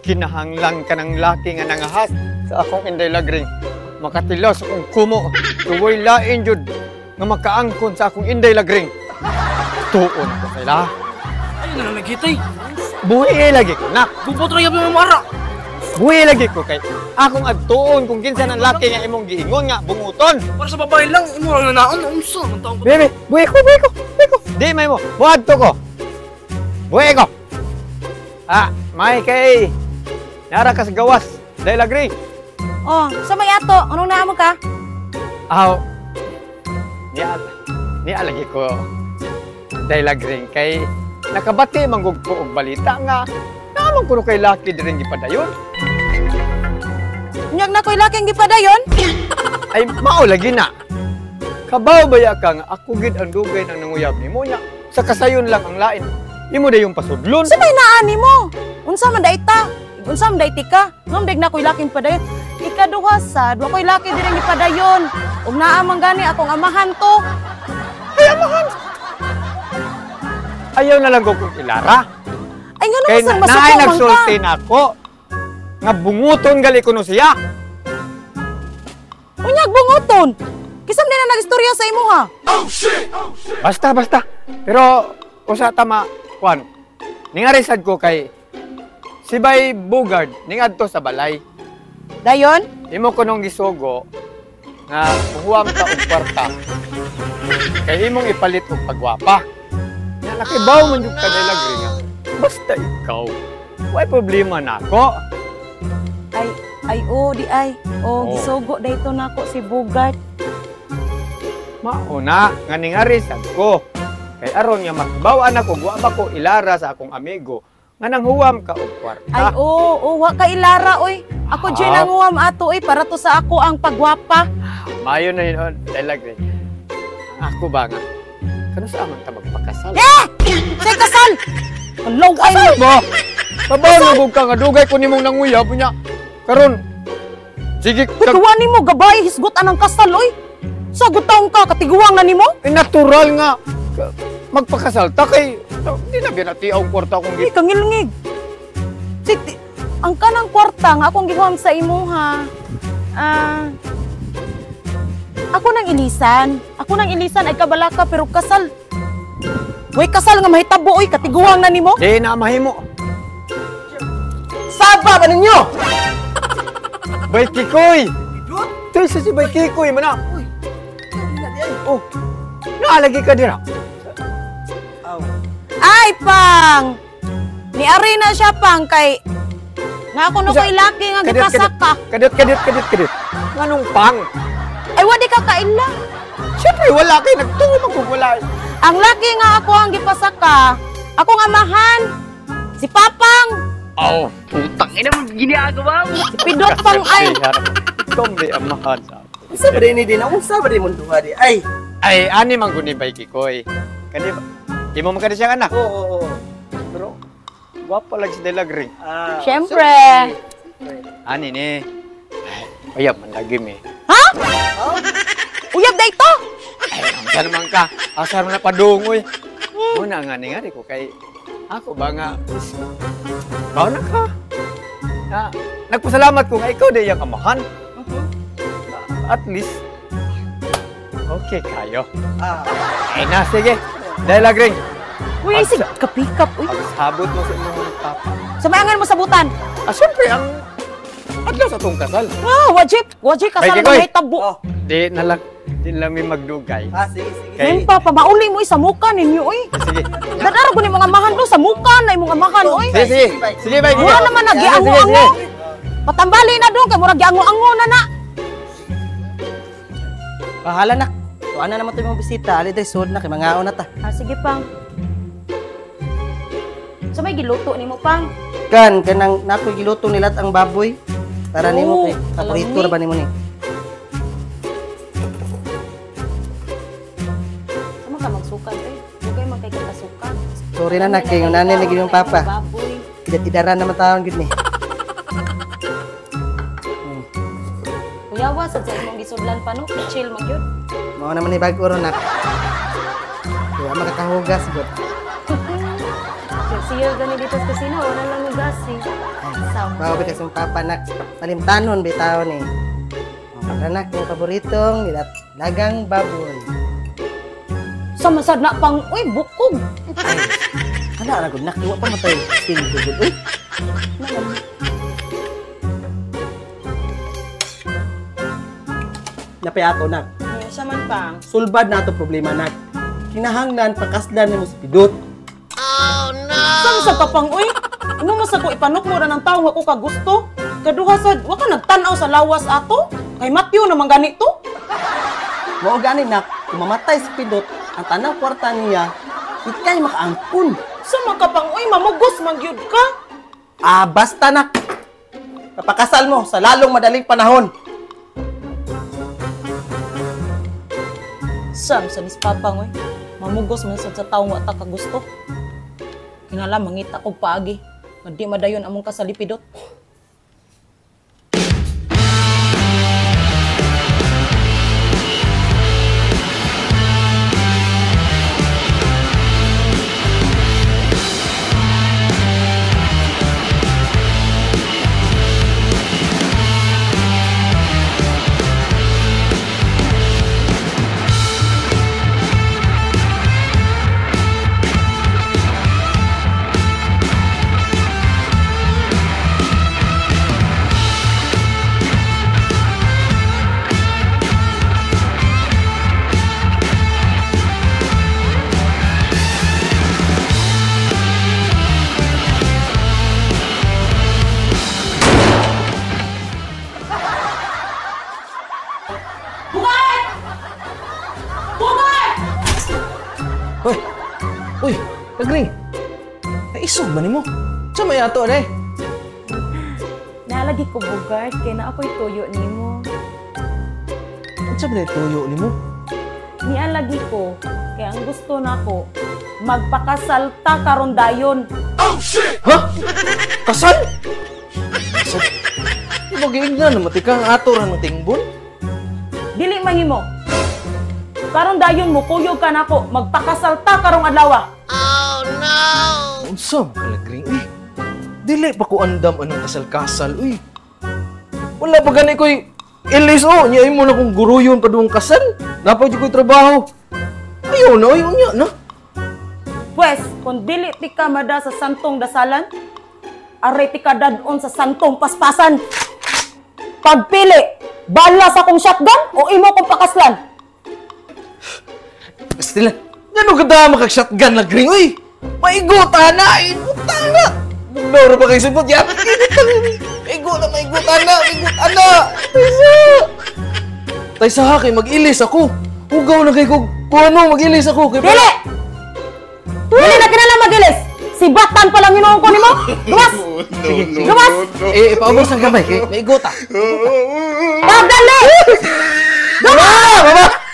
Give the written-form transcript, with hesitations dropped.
Kinahanglan ka ng laki nga nangahas sa akong Inday Lagring. Makatilaw sa akong kumo. Tuwoy lain jud nga makaangkon sa akong Inday Lagring. Tuon ko sila. Ayun na lang nagkitay. Buhi lagi ko nak. Bubot ra yabi mo ara. Buhi lagi ko kay akong adtuon kung kinsa ng laki nga imong giingon nga bunguton. Para sa babae lang imo ra naon unsa man taong ko. Bebe, buhi ko, buhi ko, buhi ko. Di may mo. Muadto ko. Buhi ko. Ah, may kay nara ka sa gawas. Dahil agree. Oh, sa may ato, anong naamo ka? Aw. Niya lagi ko. Dahil agree kay nakabati manggug ko og balita nga naamang kuno kay laki diri gipadayon. Unyag na ko'y laki gipadayon? Ay mao lagi na. Kabaw baya ka nga ako gid ang dugay nang nanguyab nimo nya. Sa kasayon lang ang lain. Imo dayong pasudlon. Sa may naani mo? Unsa man day ta? Unsa man day tika? Ngam dag na ko'y laking padayon. Ikaduha sad, wa ko'y laki diri gipadayon. Ug naa man gani akong amahan to. Ay amahan. Ayaw na lang ko kong ilara. Ay ngano kay man masuko naay man ka? Nagsulti nako nga bunguton gali kuno siya. Unyag bunguton. Kisam din na nagistorya sa imuha. Oh shit. Oh shit. Basta basta. Pero usa tama kuan. Ningari sad ko kay si Bay Bugard ningadto sa balay. Dayon? Imo ko nung gisugo nga huwam ta og kwarta. Kay imong ipalit og pagwapa. Nga nakibaw man jud ka nila nga. Basta ikaw. Way problema nako. Ay ay oh di ay. Oh, Oh. gisugo dayto nako si Bugard. Mauna nga ningari sad ko. Kay aron nga makibaw-an ako, wa ba ko ilara sa akong amigo nga nanghuwam ka og kwarta. Ay oo, oh, wa ka ilara oy. Ako jud nanghuwam ato oy para to sa ako ang pagwapa. Mayo na yun, dalag rin. Ako ba nga? Kano sa amang ta magpakasal? Eh! Say kasal! Kalaw ay kasal mo! Pabaw na ka nga dugay ko nimong nanguyab niya. Karon sige ka. Kuha nimo gabay hisgot anang kasal oy. Sagot taong ka katiguang na nimo? Eh, natural nga magpakasal ta kay di na binati ang kwarta kong git. Kangilngig. Sige, ang kanang kwarta nga akong gihuam sa imuha. Ako nang ilisan. Ako nang ilisan ay kabalaka pero kasal. Way kasal nga mahitabo oy katiguang na nimo? Di na mahimo. Saba ba ninyo? Bay Kikoy. Tuy sa si Bay Kikoy man na. Oh. Naalagi ka dira. Ay pang. Niari na siya pang kay na ako no koy laki nga gipasaka. Kadiyot kadiyot kadiyot kadiyot. Nganong pang? Ay wadi ka kaila. Siyempre wala kay nagtungo man kung wala. Ang laki nga ako ang gipasaka. Akong amahan si Papang. Oh, putang ina mo ginagawa mo. Si Pidot pang ay. Kombe amahan sa ako. Unsa ba ni din? Unsa ba ni duha di? Ay. Ay ani man guni Bay Kikoy. Kani imo man kani siyang anak. Oo, oo. Pero gwapa lang si Delagring. Ah, siyempre. Ani ni. Ay, uyab man lagi mi. Ha? Oh? Uyab dayto? Ay, unsa naman ka? Asar man na padungoy. Muna nga ni nga ko kay ako ba nga baw na ka. Na, nagpasalamat ko nga ikaw day ang amahan. At least okay kayo. Ah. Ay na sige. Delagring. Uy, ay, sige, kapikap, uy. Pagsabot mo sa imong papa. Samayangan mo sabutan. Ah, siyempre, ang adlaw sa tong kasal. Ah, wajib. Wajib, kasal na may tabo. Oh. Di na lang, di lang may magdugay. Ah, sige, sige. Kay Ngayon, papa, mauli mo, sa muka ninyo, uy. Sige. Dadaro ko ni mga amahan do, sa muka na imong amahan, uy. Sige, sige. Sige, bay. Mura naman, nagiango-ango. Patambali na doon, kay mura giango-ango na na. Bahala na. Tuan na naman ito yung bisita. Ali, dahil sud na, kay mangaon na ta. Ah, sige, pang. So may giluto nimo pang? Kan, kanang nakoy giluto nilat ang baboy. Para nimo kay paborito ra ba nimo ni? Sama ka magsukan eh. Dugay man kay kasukan. Sorry na nak kay nani lagi yung papa. Baboy. Kidatidaran naman taon gid ni. Kuyawa sad sa imong gisudlan pa no, chill man gyud. Mao naman ni bag-o ron nak. Kaya makakahugas gud. Nagsiyo gani dito sa kusina, wala lang mo gas eh. Sama. Bawo ba kasi papa nak palimtanon bitaw ni. Para nak yung paboritong nilagang baboy. Sama sad na pang uy bukog. Ay, kana ra gud nak, wa pa man tayo silbi gud. Uy. Napay ato nak. Sa man pang. Sulbad na ato problema nak. Kinahanglan pakaslan nimo si Pidot. Oh no. Sama sa kapang uy. Ino mo sa ko ipanok mo ra ng tawo nga ko kagusto. Kaduha sad wa ka nagtan-aw sa lawas ato. Kay Matthew naman ganito. Mao gani nak, kung mamatay si Pidot, ang tanang kwarta niya ikay makaangkon. Sama ka pang uy, mamugos man gyud ka. Ah, basta nak. Papakasal mo sa lalong madaling panahon. Sam sa nis papang uy, mamugos man sad sa tawo nga ta kagusto. Kinala mangita og paagi. Nga di madayon among kasalipidot. Uy! Uy! Lagring! Naisog ba nimo? Sa may ato, eh? Nalagi ko, Bugart, kaya na ako'y tuyo nimo. Unsa ba tuyo nimo? Nialagi ko, kaya ang gusto nako, magpakasalta karon dayon. Oh, shit! Ha? Kasal? Kasal? Di ba giingnan na matika ang ato ra ng tingbon? Dili mahimo. Karon dayon mo kuyog ka nako, magpakasalta karong adlaw. Oh no! Unsa man ka, Lagring? Eh, dili pa ko andam anong kasal-kasal, uy. Wala pa gani ko'y ilis, oh. Nya imo na kong guruyon padung kasal. Napay di ko'y trabaho. Ayaw na, ayaw niya na. Pwes, kung dili ti ka mada sa santong dasalan, aray ti ka dadon sa santong paspasan. Pagpili, bala sa kong shotgun o imo kong pakaslan. Bastila, gano'n ka dama kag shotgun na green, uy! Maigo ta na! Ibuta na! Bugnaw ra ba kayo sabot? Yap! Maigo na! Maigo ta na! Maigo ta na! Taysa! Taysa ha, kay mag-ilis ako! Hugaw na kay kung ano, mag-ilis ako! Kay dili! Dili na kinala mag-ilis! Si Batan pa lang hinuong ko nimo! Luwas! Sige, sige. Luwas! Eh, paubos ang gamay, kay maigo ta! Pagdali! Luwas! Mama!